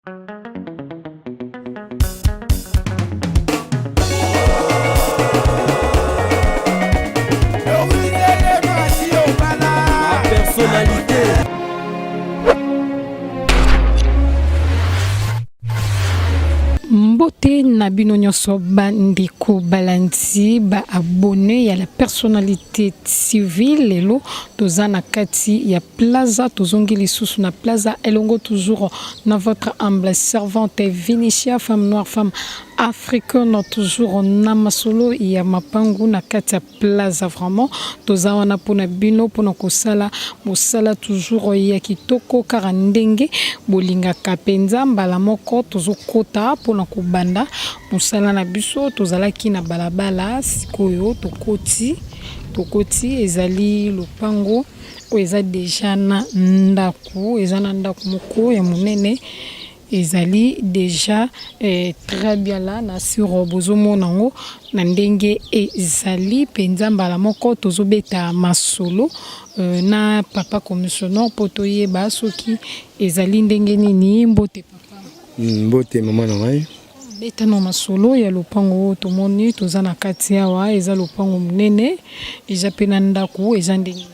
Personnalité. Mbote na bino nyonso bandeko balandi ba abonne ya la personnalité TV. Lelo toza na kati ya Plaza, tozongi lisusu na Plaza elongo toujours na votre humble servante Vinicia, femme noire, femme africaine, toujours na masolo ya mapangu na kati ya Plaza. Vraiment toza wana pona bino pona kosala mosala toujours ya kitoko kaka ndenge bolingaka penza. Mbala moko tozokota pona kobanda mosala na biso. Tozalaki na balabala, sikoyo tokoti ezali lopango oyo eza deja na ndako, eza na ndako moko ya monene, ezali deja très bien là na sur bozomona yango na ndenge ezali mpenza. Mbala moko tozobeta masolo na papa commissionnaire mpo toyeba soki ezali ndenge nini. Mbote papa. Mbote mama na ngai. Beta na masolo ya lopango oyo tomoni toza na kati awa. Eza lopango monene, eza mpe na ndako, eza ndenge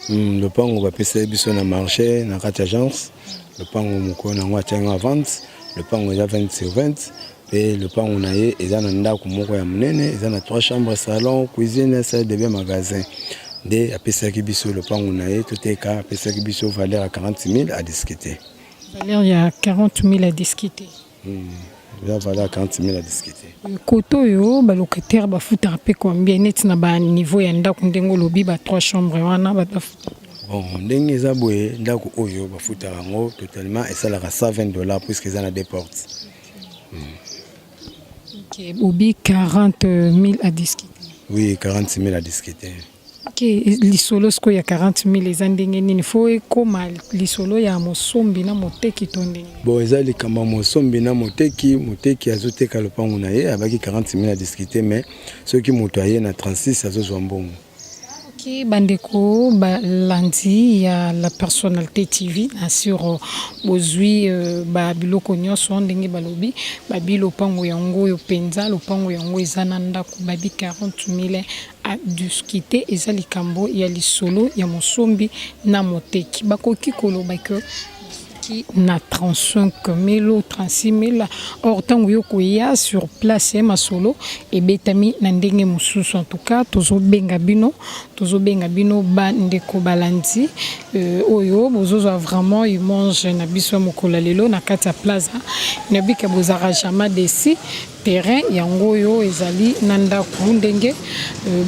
nini? Lopango bapesa biso na marché na kati agence. Lopango moko nango atiango à vente. Lopango eza 20 sur 20 mpe lopango na ye eza na ndako moko ya monene, eza na 3 chambres, salon, cuisine, salle de bain, magasin. Nde apesaki biso lopango na ye toteka, apesaki biso valeur ya 40 000 à discuter. Valeur ya 40 000 à discuter. Eza valeur ya 40 000 à discuter. Kote oyo balocataire bafutaka mpe combien neti na baniveau ya ndako ndenge olobi ba 3 chambres wana bato bafutaka? Bon, ndenge eza boye, ndako oyo bafutaka yango totalement esalaka 120 $ puisque eza na deux portes. Ok, bobi 40 000 à discuter. Oui, 40 000 à discuter. Ok, lisolo sikoyo ya 40 000 eza ndenge nini? Fo ekóma lisolo ya mosombi na moteki to ndenge? Bon, eza likambo ya mosombi na moteki. Moteki azoteka lopango na ye, abaki 40 000 à discuter, mais soki moto aye na 36, azozwa mbongo. Ok, bandeko balandi ya la personnalité TV, na sur bozwi babiloko nyonso ndenge balobi. Babi lopango yango oyo mpenza, lopango yango eza na ndako, babi 40 000 à discuter. Eza likambo ya lisolo ya mosombi na moteki. Bakoki koloba ke soki na 35 000 ou 36 000, or ntango yo koya sur place, masolo ebetami na ndenge mosusu. En tout cas tozobenga bino, tozobenga bino bandeko balandi oyo bozozwa vraiment image na biso ya mokolo ya lelo na kati ya Plaza. Nabika bozalaka jamais déçus. Terrain yango oyo ezali na ndako ndenge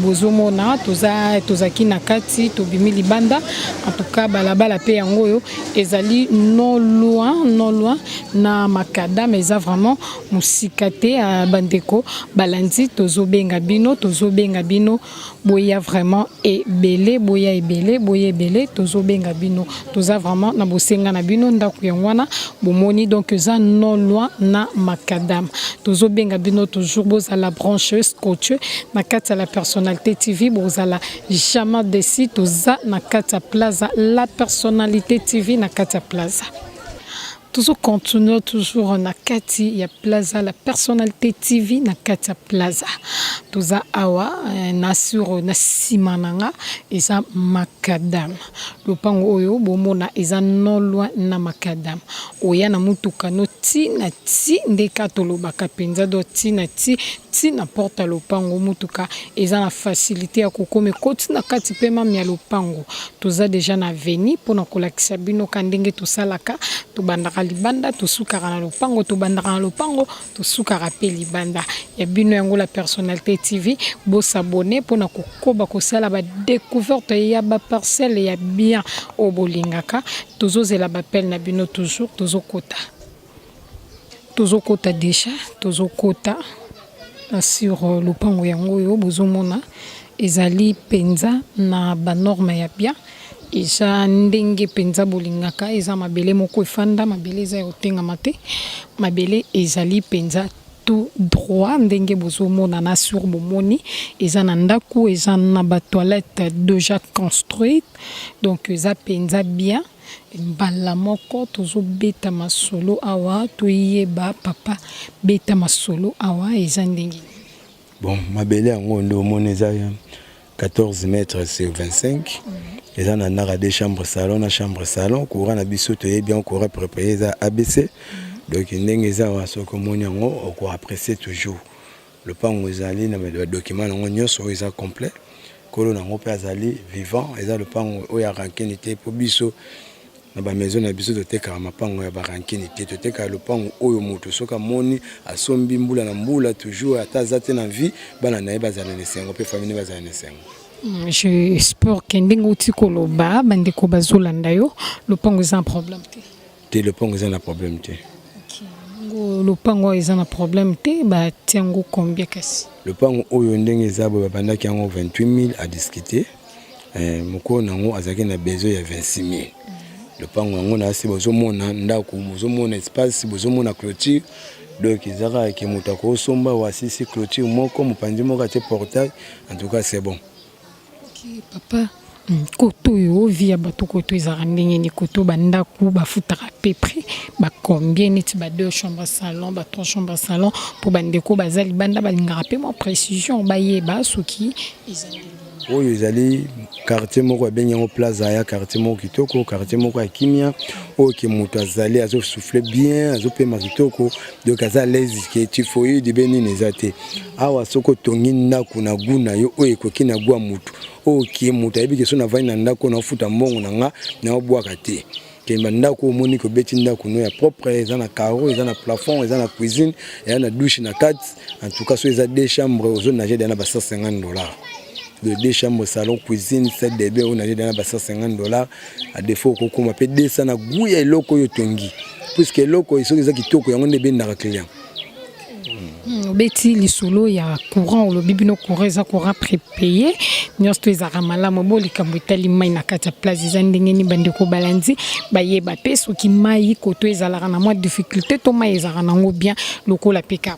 bozomona. Toza tozalaki na kati, tobimi libanda. En tout cas balabala mpe yango oyo ezali non loin, non loin na macadam, eza vraiment mosika te. Bandeko balandi, tozobenga bino, tozobenga bino, boya vraiment ebele, boya ebele, boya ebele. Tozobenga bino, toza vraiment na bosenga na bino. Ndako yango wana bomoni, donc eza non loin na macadam. Tozobenga bino toujours, bozala branché, scotché na kati ya la personnalité TV, bozala jamais déçus. Toza na kati ya Plaza, la personnalité TV na kati ya Plaza. Tozocontinue toujours na kati ya Plaza, la personnalité TV na kati ya Plaza. Toza awa na sur na nsima na nga eza macadam. Lopango oyo bomona eza non loin na macadam. Oya na mutuka no ti na ti, ndeka tolobaka mpenza do ti na ti, ti na porte ya lopango. Mutuka eza na facilité ya kokoma, ekoti na kati mpe mame ya lopango. Toza deja na avenue mpona kolakisa bino ka ndenge tosalaka. Tobandaka libanda, tosukaka na lopango, tobandaka na lopango, tosukaka mpe libanda. Ya bino yango la personnalité TV. Bos'abonner mpona kokoba kosala badécouverte ya baparcelle ya bien oyo bolingaka. Tozozela baappel na bino toujours. Tozokota, tozokota deja, tozokota na sur lopango yango oyo bozomona. Ezali mpenza na banorme ya bien, eza ndenge mpenza bolingaka. Eza mabele moko efanda, mabele eza ya kotengama te, mabele ezali mpenza tout droit ndenge bozomona na sur bomoni. Eza na ndako, eza na batoilette déjà construite, donc eza mpenza bien. Mbala moko tozobeta masolo awa, toyeba papa beta masolo awa eza ndenge nini? Bon, mabele yango nde omoni eza 14 mètres sur 25. Eza na ndaka deux chambre salon na chambre salon. Courant na biso toyebi yango, courant prépayé eza ABC. Donc ndenge eza awa, soki omoni yango, okoapprécier toujours. Lopango ezali na badocument nango nyonso oyo eza complet. Nkolo nango mpe azali vivant. Eza lopango oyo ya rancune te, mpo biso na bamaison na biso totekaka mapango ya barancune te. Totekaka lopango oyo moto soki amoni, asombi, mbula na mbula toujours, ata aza te na vie, bana na ye bazala na esengo mpe famille bazala na esengo. J'espère ke ndenge outi koloba, bandeko bazolanda yo, lopango eza na problème te. Te, lopango eza na problème te. Bongo lopango oyo eza na problème te, batia yango combien kasi? Lopango oyo ndenge eza boye, babandaki yango 28 000 à discuter. Mokolo nango azalaki na besoin ya 26 000. Lopango yango na se, bozomona ndako, bozomona espace, bozomona clôture. Donc eza kaka ke moto akosomba wasisi clôture moko, mopanzi moko atie portail. En tout cas, c'est bon. Ok, papa, koto oyo vie ya bato koto ezalaka ndenge nini? Koto bandako bafutaka à peu près bacombien, neti ba deux chambre salon, ba trois chambre salon, mpo bandeko baza libanda balingaka mpe mwa précision, bayeba soki eza ndenge nini? Oyo ezali quartier moko babengi yango Plaza ya quartier moko kitoko, quartier moko ya kimia, oyo ke moto azali azosouffle bien, azopema kitoko. Donc aza à l'aise ke typhoïde be nini eza te awa. Soki otongi ndako na goût na yo oyo ekoki na goût ya motu, oyo ke moto ayebi ke so navandi na ndako, naofuta mbongo na nga, naobwaka te, ke bandako omoni kobeti ndako no ya propre, eza na carreau, eza na plafond, eza na cuisine, eza na douche na kati. En tout cas, so eza deux chambres, ozonage deya na ba 150 $ de deux chambres, salon, cuisine, salle de bain, onage deya na ba 150 $. À défaut, okokoma mpe 200 na goût ya eloko oyo otongi, puisque eloko soki eza kitoko, yango nde ebendaka client. Obeti lisolo ya courant, olobi bino courant eza courant prépayé, nyonso to ezalaka malamu. Bo likambo etali mai na kati ya place eza ndenge nini? Bandeko balandi bayeba mpe soki mai koto ezalaka na mwa difficulté to mai ezalaka nango bien lokola mpe kaka.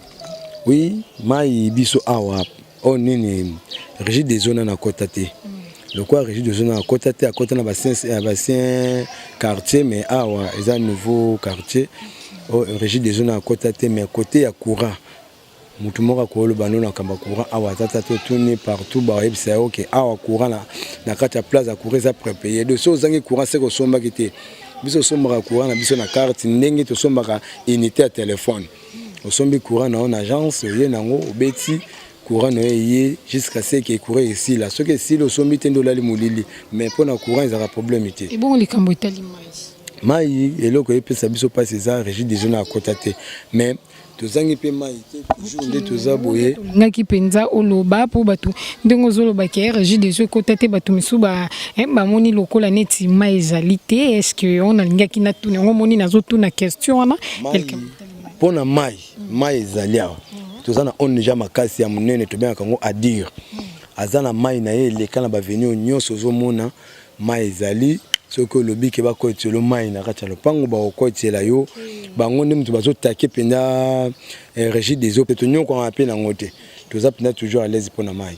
Oui, mai biso awa oyo nini, Régie des eaux nana akɔta te. Lokola Régie des eaux nana akɔta te, akɔta na bancien quartier, mais awa eza nouveau quartier oyo Régie des eaux nana akɔta te. Mais côté ya courant, motu moko akoloba no na kamba courant awa aza ta te. Otuni partout, bayebisa yo ke awa courant na kati ya place ya courant eza prépayé. Donc so ozangi courant, seke osombaki te. Biso osombaka courant na biso na carte, ndenge tosombaka unité ya téléphone. Osombi courant na yo na agence, oye nango, obeti courant na yo, eye jusqu'à ce que courant esila. Soki esili, osombi te, nde olali molili. Mais mpo na courant ezalaka problème te. Ebongo likambo etali mai? Mai, eloko epesa biso mpasi eza Régie des eaux na akota te, mais tozangi mpe mai te toujours nde toza boye. Tolingaki mpenza oloba mpo bato ndenge ozoloba ke Régie des eaux ekota te, bato misusu bamoni lokola neti mai ezali te. Est ce que on alingaki natuna yango, omoni nazotuna question wana. Mpo na mai, mai ezali awa. Toza na ONG makasi ya monene, tobengaka yango Adir. Aza na mai na ye, eleka na baavenue nyonso. Ozomona mai ezali. Soki olobi ke bakotiela mai na kati ya lopango, bakokotiela yo. Bango nde moto bazotake mpenza Régie des eaux mpe tonyokwanga mpe nango te. Toza mpenza toujours à l'aise mpo na mai.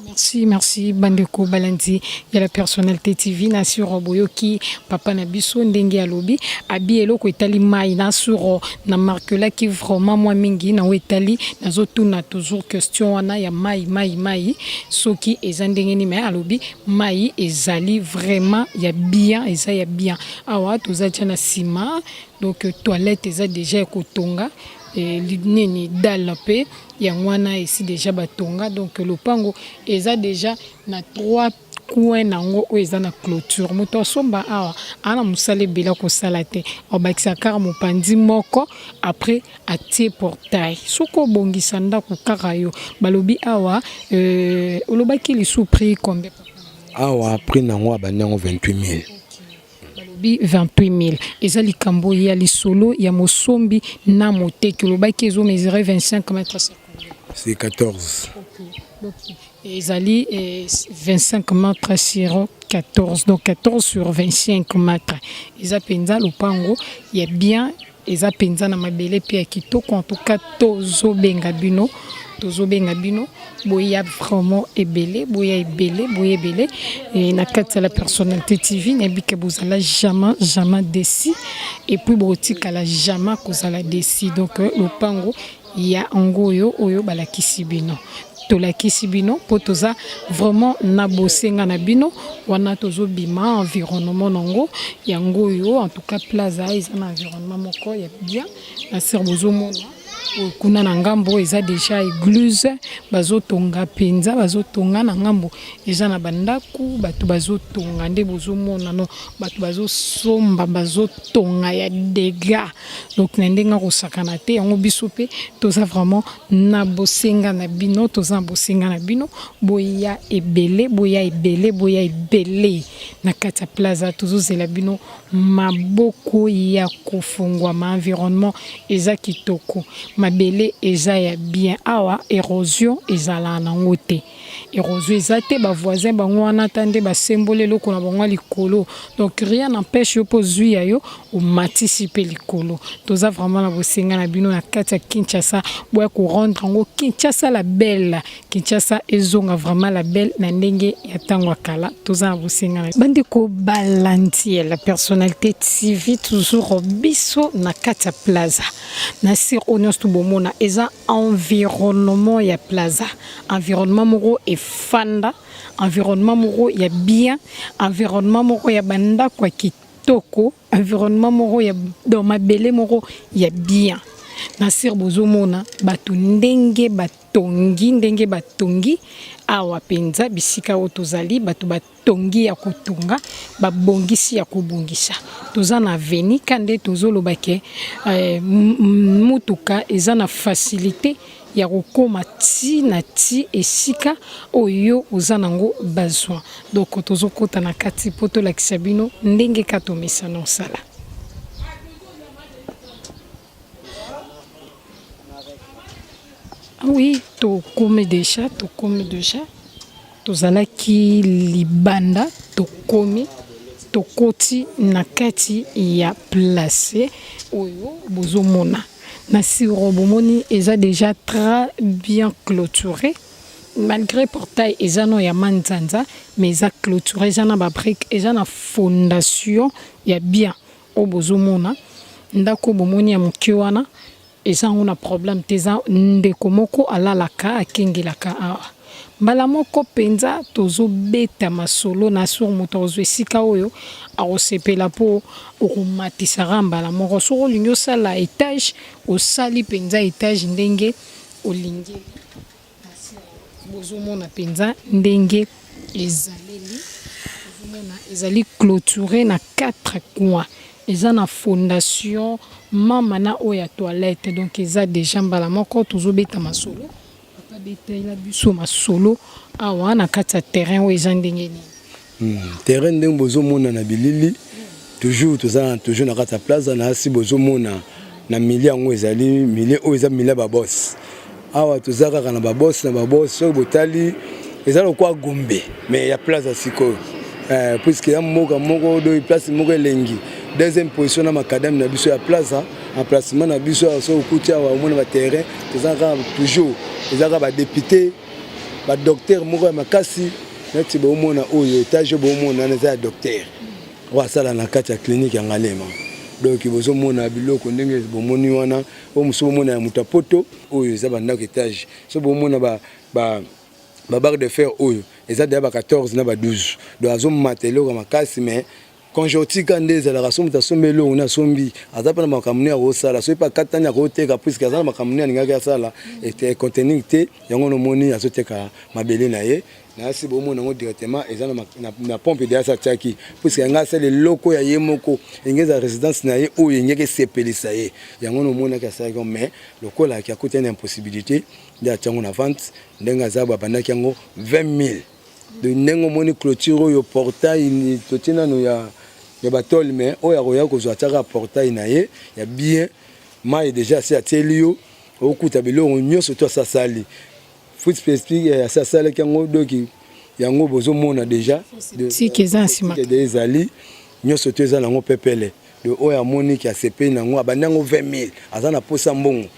Merci, merci bandeko balandi ya La Personnalité TV. Na sur boyoki papa na biso ndenge alobi, abi eloko etali mai na sur na markelaki vraiment mwa mingi na oyo etali. Nazotuna toujours question wana ya mai, mai, mai soki eza ndenge nini, mais alobi mai ezali vraiment ya bien, eza ya bien. Awa toza tia na nsima, donc toilette eza déjà ya kotonga, nini, dalle mpe yango wana esi déjà batonga. Donc lopango eza déjà na trois coin nango oyo eza na clôture. Moto asomba awa aa na mosala ebele kosala te, obakisa kaka mopanzi moko, après atie portail. Soki obongisa ndako kaka yo balobi awa, olobaki lisu prix combien? Awa prix nango abandi yango 28 000. Balobi 28 000. Eza likambo ya lisolo ya mosombi na moteki. Olobaki ezomesure 25 mètres? C'est 14. Donc ezali 25 mètres sur 14, donc 14 sur 25 mètres. Eza mpenza lopango ya bien. Eza penza na mabele pe ya kitoko en tout cas tozo benga bino tozo benga bino boya vraiment ebele boya ebele boya ebele et na kati ya la personnalité TV nayebi ke bozala jamais jamais déçu et puis botikala jamais kozala déçu donc euh, lopango ya ngoyo oyo balakisi bino tolakisi bino mpo toza vraiment na bosenga na bino wana tozobima environnement nango yango oyo en tout cas plaza eza na environnement moko ya bien na sir bozomona kuna na ngambo eza deja eglise bazotonga mpenza bazotonga na ngambo eza na bandako bato bazotonga nde bozomona no bato bazosomba bazotonga ya dega donc na ndenge akosakana te yango biso mpe toza vraiment na bosenga na bino toza na bosenga na bino boya ebele boya ebele boya ebele na kati ya plaza tozozela bino maboko ya kofungwama environnement eza kitoko mabele eza ya bien awa erosion ezalaka nango te Erosion eza te, ba voisins bango wana ata nde basemboli eloko na bango ya likolo. Donc rien n'empêche yo mpe ozui ya yo omatisi mpe likolo. Toza vraiment na bosenga na bino na kati ya Kinshasa, boya ko rendre yango Kinshasa la belle. Kinshasa ezonga vraiment la belle na ndenge ya tango ya kala. Toza na bosenga na bandeko balandi ya la personnalité TV toujours biso na kati ya plaza. Na sur oyo nyonso bomona eza environnement ya plaza. Environnement moko efanda, environnement moko ya bien, environnement moko ya ba ndako ya kitoko, environnement moko ya donc mabele moko ya bien. Na sur bozomona bato ndenge batongi ndenge batongi awa mpenza bisika oyo tozali bato batongi ya kotonga babongisi ya kobongisa toza na avenue ka nde tozoloba ke eh, motuka eza na facilite ya kokoma ti na ti esika oyo oza nango besoin. Donc tozokota na kati mpo tolakisa bino ndenge ka tomesana osala. Ah oui, tokomi deja, tokomi deja. Tozalaki libanda, tokomi, tokoti na kati ya place oyo bozomona. Na siro bomoni eza deja très bien clôturé. Malgré portail eza no ya manzanza, mais eza clôturé, eza na ba briques, eza na fondation ya bien. Oyo bozomona ndako bomoni ya moke wana Eza yango na problème te eza ndeko moko alalaka akengelaka awa mbala moko penza tozo beta masolo na sur moto akozwa esika oyo akosepela po okomatisa kaka mbala moko soki olingi osala etage osali penza etage ndenge olingi Bozomona penza ndenge ezaleli, bozomona ezali cloture na 4 coins, eza na fondation mama na oyo ya toilette, donc eza dejà mbala moko tozobeta masolo, papa betela biso masolo awa na kati ya terrain oyo eza ndenge nini? Hmm, terrain ndenge bozomona na bilili toujours toza toujours na kati ya plaza na asi bozomona na milieu yango ezali milieu oyo eza milieu ya babos awa toza kaka na babos na babos soki botali eza lokola gombe mais ya plaza sikoyo eh, puisque ya mboka moko doi place moko elengi deuxième position na macadam na biso ya plaza emplacement na biso awa soki okuti awa omona baterrain toza kaka toujours eza kaka badepute ba docteur moko ya makasi neti bomona oyo etage bomona wana eza ya docteur oyo asala na kati ya clinique ya Ngalema donc bozomona biloko ndenge bomoni wana oyo mosusu bomona ya moto ya poto oyo eza bandako etage so bomona ba, ba ba barre de fer oyo eza deja ba 14 na ba 12 donc azomata eloko ya makasi mais Conjoncture nde ezalaka soki moto asombi eloko nde asombi aza mpe na makambo nini akosala soki mpe akatani akoteka puiske aza na makambo nini alingaki asala contenir te yango nomoni azoteka mabele na ye nayasi bomona yango directement eza na pompe deja atiaki puiske yango asala eloko ya ye moko enge eza résidence na ye oyo engeki esepelisa ye yango nomonaki asalaki mais lokola akutani na impossibilité nde atia yango na vente ndenge aza babandaki yango 20 000 Donc ndenge omoni clôture oyo portail totie nano ya ya batole mais oyo akoya kozwa atiaka portail na ye ya bien mai deja asi atieli yo okuta biloko nyonso to asasali fruit spécifique eh, asi asalaki yango donc yango bozomona deja ezali nyonso to eza nango pepele. Donc oyo amoni ke asepeli na yango, abandi yango 20 000, aza na posa mbongo,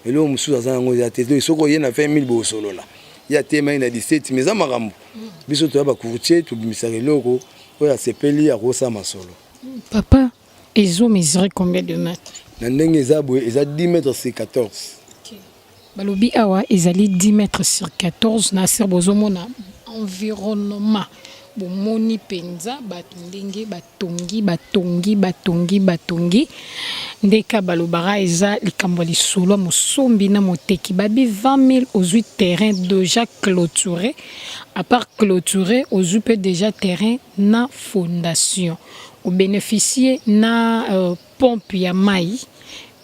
eloko mosusu aza yango eza te. Donc soki oye na 20 000, bosolola. Ye atelemaki na 17, mais eza makambo biso toya bacourtier, tobimisaka eloko oyo asepeli, akosala masolo. Papa, ezo mesurer combien de mètres? Na ndenge eza boye, eza 10 mètres sur 14. Balobi awa ezali 10 mètres sur 14. Na ser bozomona environnement, bomoni mpenza bato ndenge batongi, batongi, batongi, batongi. Ndeka balobaka eza likambo ya lisolo ya mosombi na moteki. Babi 20 000, ozwi terrain déjà clôturé. À part clôturé, ozwi mpe déjà terrain na fondation, obénéficie na pompe ya mai.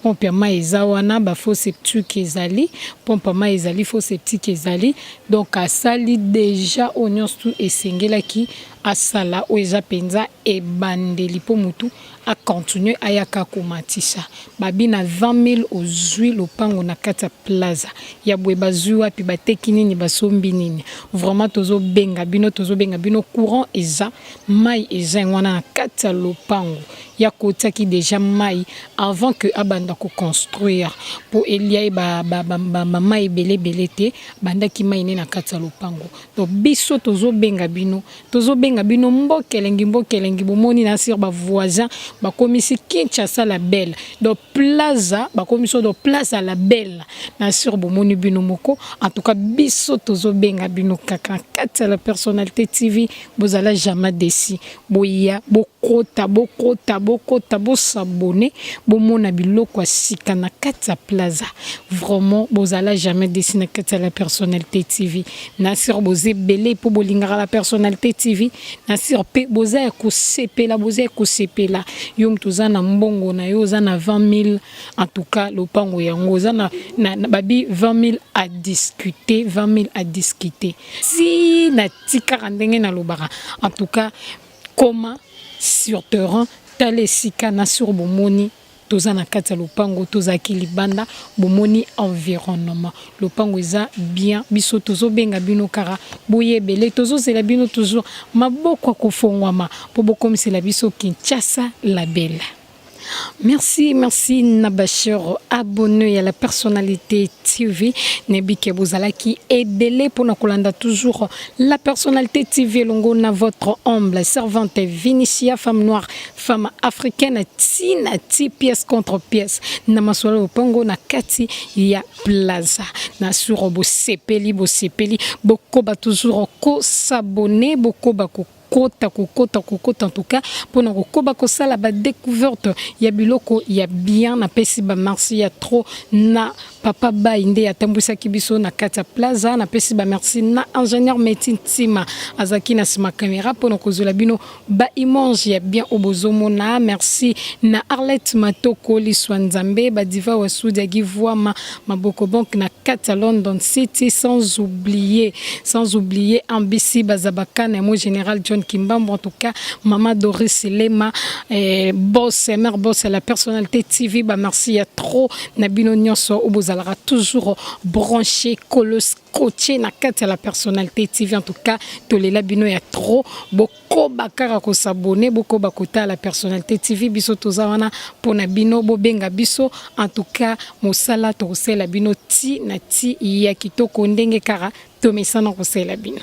Pompe ya mai eza wana, bafosse septique ezali, pompe ya mai ezali, fosse septique ezali. Donc asali déjà oyo nyonso tu esengelaki asala. Oyo eza mpenza ebandeli mpo motu acontinue ayaka komatisa. Babi na 20 000 ozwi lopango na kati ya Plaza ya boye. Bazwi wapi? Bateki nini? Basombi nini? Vraiment tozobenga bino, tozobenga bino. Courant eza, mai eza, yango wana na kati ya lopango. Ya kotiaki déjà mai avant que abanda koconstruire, mpo elia ye bamai ebele ebele te, bandaki mai ne na kati ya lopango. Donc biso tozobenga bino, tozobenga bino. Mboka elengi, mboka elengi. Bomoni na sur bavoisin bakomisi Kinshasa la belle. Donc Plaza bakomisi, donc Plaza la belle na sur bomoni bino moko. En tout cas biso tozobenga bino kaka kati ya La Personnalité TV. Bozala jamais déçus. Boya, bokota, bokota, bokota, bos'abonner, bomona biloko ya sika na kati ya Plaza. Vraiment bozala jamais déçus na kati ya La Personnalité TV. Na sur boza ebele mpo bolingaka La Personnalité TV. Na sur mpe boza ya kosepela, boza ya kosepela. Yo moto oza na mbongo na yo, oza na 20 000, en tout cas lopango yango oza na babi 20 000 à discuter, 20 000 à discuter. Si natikaka ndenge nalobaka, en tout cas koma sur terrain, tala esika. Na sur bomoni toza na kati ya lopango, tozalaki libanda, bomoni environnement, lopango eza bien. Biso tozobenga bino kaka boyebele, tozozela bino toujours maboko ya kofongwama mpo bokomisela biso Kinshasa la belle. Merci, merci na bachers abonnés à La Personnalité TV. Nayebi ke bozalaki ebele pour kolanda toujours La Personnalité TV longo na votre humble servante Vinicia, femme noire, femme africaine, tina ti pièce contre pièce. Na masolo pongo na kati ya Plaza. Na sur bosepeli, bosepeli, bokoba toujours ko s'abonner, bokoba ko kokota, kokota, kokota, en tout cas mpona kokoba kosala badécouverte ya biloko ya bien. Napesi bamerci ya trop na papa Bai nde atambwisaki biso na kati ya Plaza. Napesi bamerci na ingénieur Meti Ntima, azalaki na nsima caméra mpona kozwela bino baimage ya bien oyo bozomona. Merci na Arlette Matoko Liswa Nzambe, badiva Wasudi ya Givwama Maboko Bank na kati ya London City, sans oublier, sans oublier Ambisi Bazabakana ya mo général John Kimbambo. En tout cas mama Doris Lema, boss, mère boss la Personnalité TV, bamerci ya trop na bino nyonso oyo bozalaka toujours branché, kolos coaché na kati ya La Personnalité TV. En tout cas tolela bino ya trop. Bokoba kaka kos'abonner, bokoba kotala La Personnalité TV. Biso toza wana mpona bino, bobenga biso. En tout cas mosala tokosalela bino ti na ti ya kitoko ndenge kaka tomesana kosalela bino.